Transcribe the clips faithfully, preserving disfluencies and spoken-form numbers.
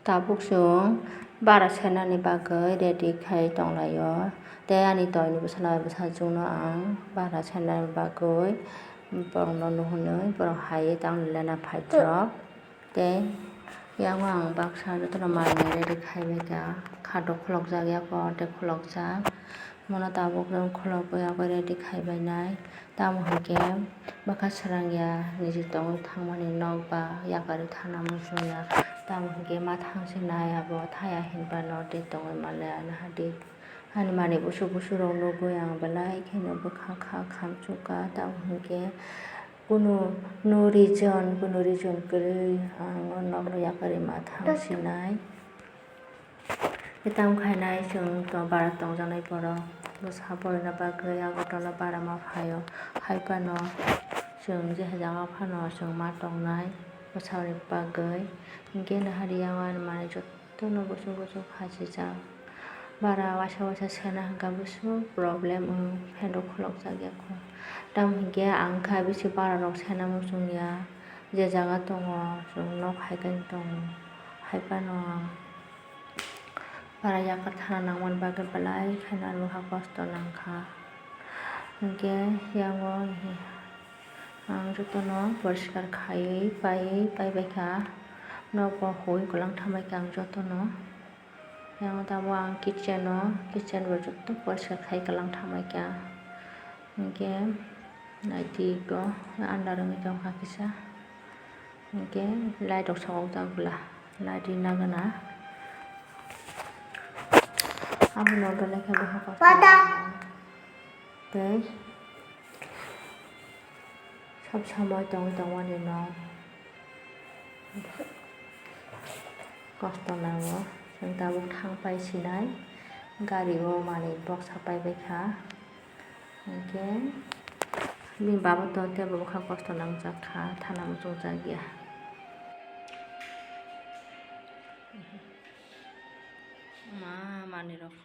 Tabuk chwng bara senani bagwi ready khai tonglaio. Tei ani toini bwsala bwsajwkno ang bara senani bagwi borokno nuhunwi borok hai tang lena phaijak. Tei yango ang baksa jotono manwi ready khaibaikha. Khato khulokjak, yago tei khulokjak. Bono tabuk chwng khulogwi abo ready khaibainai. Tamo hinkhe bwkha srangya niji tongwi thangmani nok ba yakarwi thana muchungya. Tamo hinkhe ma thangsinai abo thaya hinphano tei tongwi manlai anahadi. Ani manwi busu busurok nugwi ang belai kheno bwkha kha khamchukha. Tamo hinkhe kunu no reason, kunu reason kwrwi ang o nokno yakarwi ma thangsinai. Tei tamo khainai chwng to bara tongjaknai borok bwsa porina bagwi Agartala bara ma phaio. Hai phano chwng je jaga phano chwng ma tongnai bwsani bagwi. Hinkhe nahari yango ani manwi jotono buchuk buchuk khachijak. Bara waisa waisa sena hinkha buchuk problem wng phenrok khulokjak ya kho. Tamo hinkhe ang kha bisi bara rok sena muchungya. Je jaga tongo chwng nok hai khe tongo. Hai phano ang bara yakar thana nangmani bagwi belai kheno ang bwkha kosto nangkha. Hinkhe yango ang jotono poriskar khaiwi paiwi paibaikha. Nokbo huwi kwlwng thambaikha ang jotono. Yang tabuk ang kitchen o, kitchen bo joto poriskar khai kwlwng thambaikha. Hinkhe naitwi eko under wngwi tongkha kisa. Hinkhe light rok sokjak bwla, light rina gana. Abono belai khe bwkha kotor. Tei sob somoi tongwi tongmani no kosto nango. Chwng tabuk thang pai sinai gari o manwi boksa paibaikha. Hinkhe bini baba to teibo bwkha kosto nangjak kha, thana muchungjak ya. Ma manwi rok.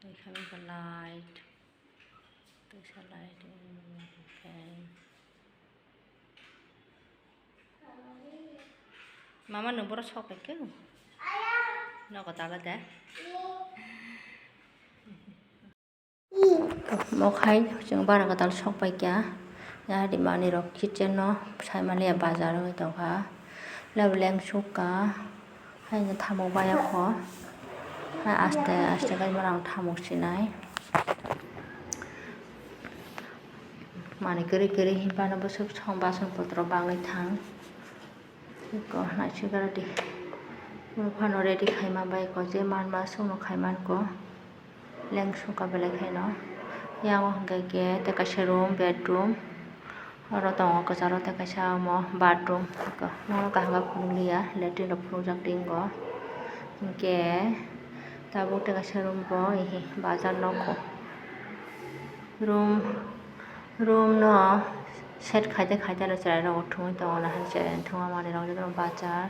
Tei khe light, tei sa light, fan. Mama, nwng boro sok pai khe? Nogo tala de. Mokhai chwng bara kwtal sok pai kha. Yari manwi rok kitchen no sai maliya bazar wngwi tongkha. Lab leng sukha. Haino thamuk bai o kho. Hai aste aste khe borok thamuk sinai. Manwi kwrwi kwrwi hinphano bwswk song bason potro bangwi thang. Eko naisik ready. Phano ready khaima bai ko je manma songno khai man ko. Leng sukha belai khaino. Yang o hwnkhe khe tei kaisa room, bedroom. Oro tongo kwcharo tei kaisa omo bathroom. Eko nono kaham khe phunukliya, latrine rok phunukjak ringo. Hinkhe tabuk tei kaisa room bo, ehe, bazar nokho. Room, room no set khaite khaite no chwrairok thwngwi tongo, nahar chwrai thwngma manwirok jotono bacha.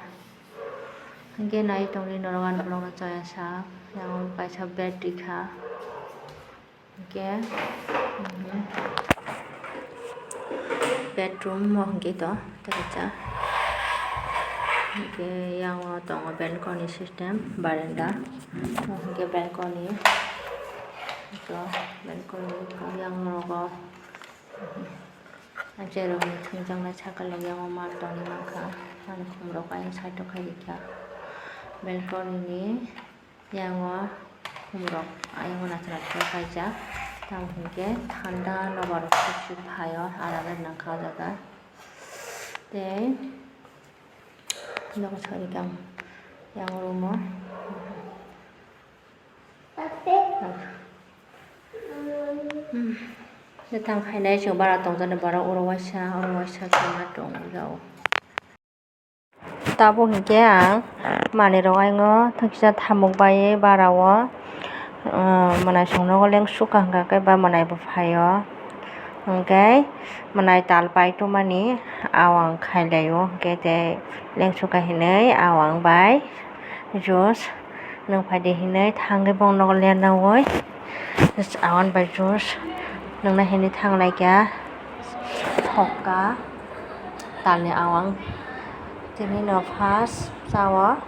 Hinkhe nai tongdi norok ani vlogno chaya sak, yang kaisa bed rikha. Hinkhe, mhm, bedroom o hinkhe to tei kaisa. Hinkhe yang o tongo balcony system, baranda. O hinkhe balcony. To balcony yang rogo. Ang cherokni thwngjaknai sakalo yang o mat tongwi mankha. Ani khumrok ayang side o khai rikha. Balcony ni yang o khumrok ayang o nacha nacha khe kaijak. Tamo hinkhe thanda nobar rok suk suk phaio, aram nangkha o jaga. Tei nogo sari kang yang room o. Tei tang khainai chwng bara tongjaknai borok oro waisa, oro waisa khe ma tongjao. Tabuk hinkhe ang manwirok ayang o thangkisa thamuk bai bara o, mwnaisong nogo leng sukha hwnkha khe ba mwnai bo phaio. Hwnkhe mwnai tal pai tongmani awang khailaio, hwnkhe tei leng sukha hinwi awang bai juice nung phaidi hinwi thangwi bongni nogo lengnaui awan bai juice Nungna hini thang lai kha thokka talni awang. Tini no first chao,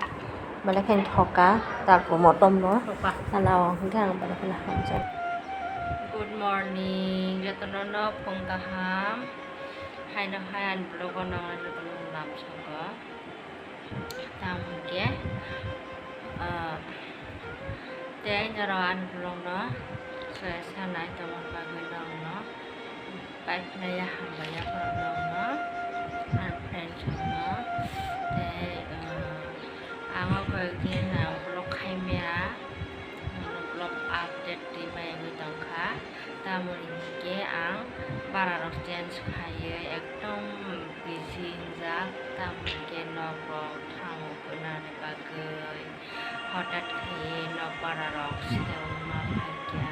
belai khe thokka tal kumo tom no. Thokka. Talni awang hwnkhe ang belai kheno hamjak. Good morning, jotono no phung kaham. Haino hai ani vlog o nang jotono lam sokha. Tamo hwnkhe, ah, tei norok ani vlogno soya sanai tongmani bagwi norokno pai phnai ya, hambai ya borok norokno, ani friends rokno. Tei, ah, ang o koi din ang vlog khai maya, norokno vlog update twi maya wngwi tongkha. Tamoni hwnkhe ang bara rok change khaiwi ekdom busy wngjak, tamoni hwnkhe nok rok thango gwnani bagwi hotat khe nok bara rok sitewma phaikha,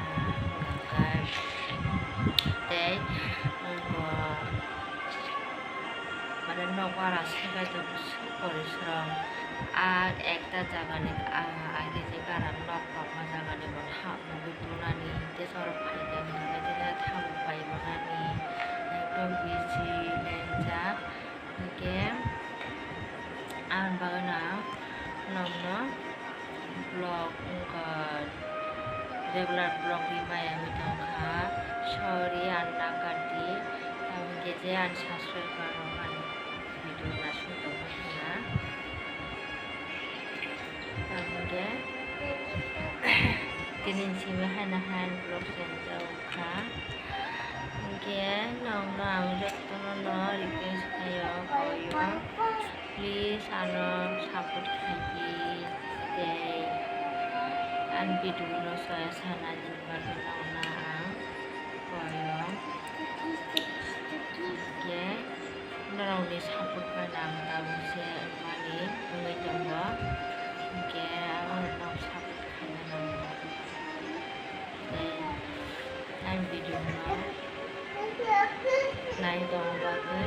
hwnkhe tei wngkha mane nok bara se bai tong porishrom, a ekta jagani, a, age je bara nok rok ma jagani bo tha-, mugwi tunani, tei sorok phaikha hwnkhe tei thamuk pai manani, ekdom busy lengjak. Hwnkhe ang bagwino nokno vlog wngkha, regular vlog ri maya wngwi tongkha, sorry ang nakardi, tamokhe je ang subscriber rok ang video naising tongkha hwnna. Tamokhe tini simi haino hai vlog chengjak kha. Hwnkhe nokno ang jotono no request khaio, koio, please ano support khaidi tei ani video no soya sanani bagwi nokno ang koio. Hwnkhe norokni support bai ang tabuk se wngmani wngwi tongo, hwnkhe abono nok support khaina nango. Tei ani video no nai tongna bagwi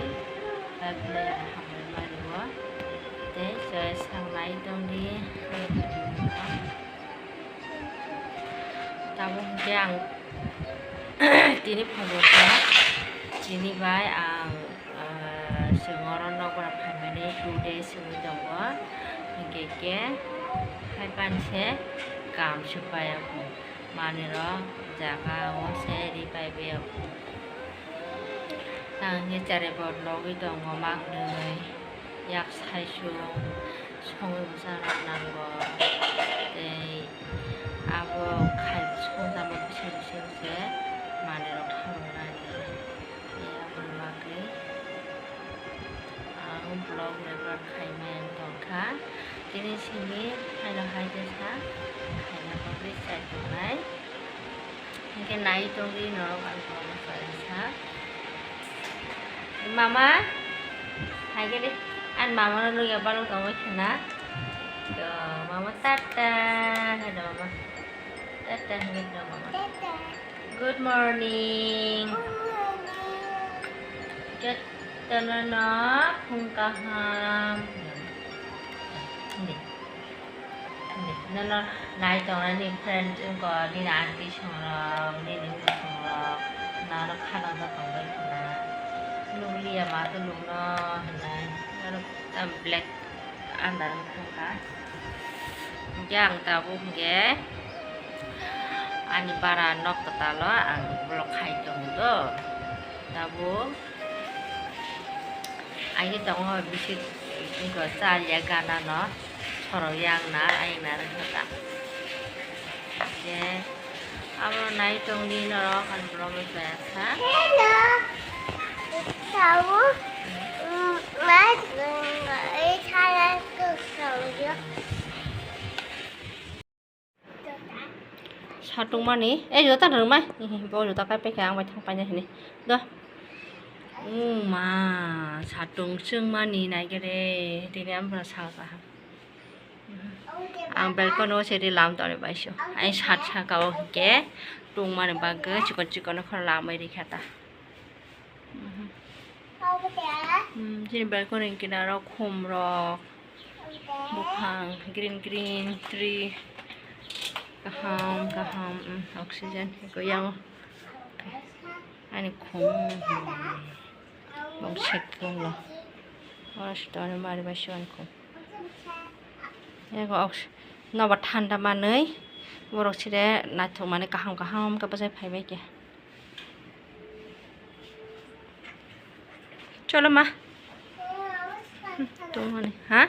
bye bye, hambai mani o. Tei joy sang nai tongdi ani video no. Tabuk hwnkhe ang tini phunukha, tini bai ang, ah, chwng oro nokbar phaimani two days wngwi tongo, hwnkhe khe hai panse kam swk paiya kho, manwirok jaga o se ri pai baiya kho. Tang hwnkhe cherai bo logwi tongo mangnwi, yak saichung songwi bwcharok nango, tei abo khai songjama bwswk bwswk se manwirok thangnani. Tei aboni bagwi ang vlog record khaimaya wng tongkha. Tini simi haino hai kisa khaina bagwi chai tongnai. Hwnkhe nai tongdi norok ang kono kaisa. Mama, haikhe de, ani mama no nukya balok tongwi khna. To, mama tata, hai do mama. Tata, hai do mama. Tata. Good morning. Good morning. Jotono no phung kaham. Hindi. Nono nai tongnani friend wngkha, nini aunty songrok, nini wng songrok, nono khana wngkha tongbai khna. Nukliya ma to nukno hinai, norok tam black under wngkha. Hwnkhe ang tabuk hwnkhe ani bara nok kwtalo ang vlog khai tongo do. Tabuk. Aini tongo bisi wngkha chaliya gana no sorok yang na ayang na rwkha ta. Je abo nai tongdi norok ani borok no chaya sa. Hello. Sao. Mm, mas, mm, eh, saya tu sao. Satung mani, eh, juta ta rwmai. Bo juta kai paikha, ang bai thang paina hini. Do. Oh ma, satung chwng mani naikhe re. Tini ang bwrang sal kaham. Ang balcony o se ri lam toni bai so. Ai sat saka o hwnkhe tung mani bagwi chikon chikon khoro lamai rikha ta. Hmm, chini balcony ni kinaro khum rok, buphang, green green tree, kaham kaham, hmm, oxygen eko yango. Ani khum. Bong sek khum lo. Oro sitoni mari bai siyoni khum. Ego ok nobo thanda manwi. Borok sire naithok mani kaham kaham khe bwsai phaibai khe. Cholo ma. Tongmani ha?